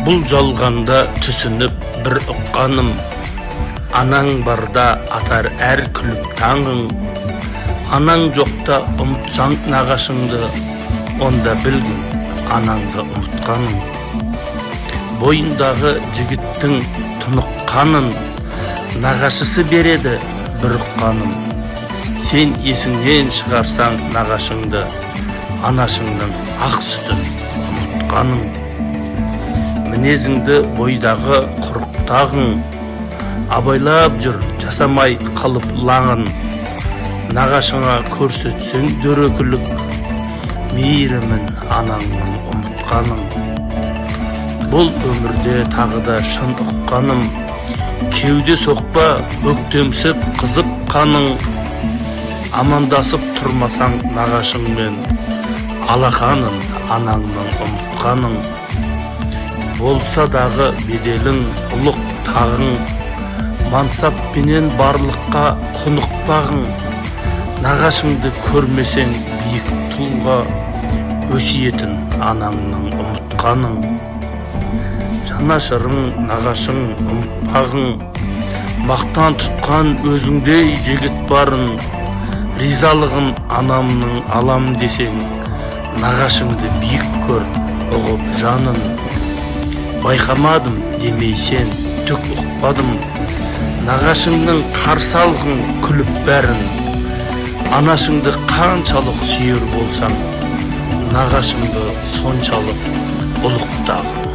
Бұл жалғанда түсініп бір ұққаным, анаң барда атар әр күліп таңың, анаң жоқта ұмытсаң нағашыңды, онда білгін анаңды ұмытқаның. Бойындағы жігіттің тұныққанын нағашысы береді бір ұққаным. Сен есіңнен шығарсаң нағашыңды, анашыңның ақ сүтін ұмытқаның. Мінезіңді бойдағы құрықтағың, абайлап жүр жасамай қалып лаңын. Нағашыңа көрсетсең дөрекілік, мейірімін анаңның ұмытқаның. Бұл өмірде тағы да шын ұққаным, кеуде соқпа өктемсіп қызып қаның. Амандасып тұрмасаң нағашыңмен, алақанын анаңның ұмытқаның. Болса дағы беделің ұлық тағың, мансаппенен барлыққа құнықпағың. Нағашыңды көрмесең биік тұлға, өсиетін анаңның ұмытқаның. Жанашырың нағашың ұмытпағың, мақтан тұтқан өзіңдей жігіт барын. Ризалығын анамның алам десең, нағашыңды биік көр ұғып жанын. Байқамадым демей сен, түк ұқпадым, нағашыңның қарсы алғың күліп бәрін. Анашыңды қаншалық сүйер болсаң, нағашыңды соншалық ұлықтағын.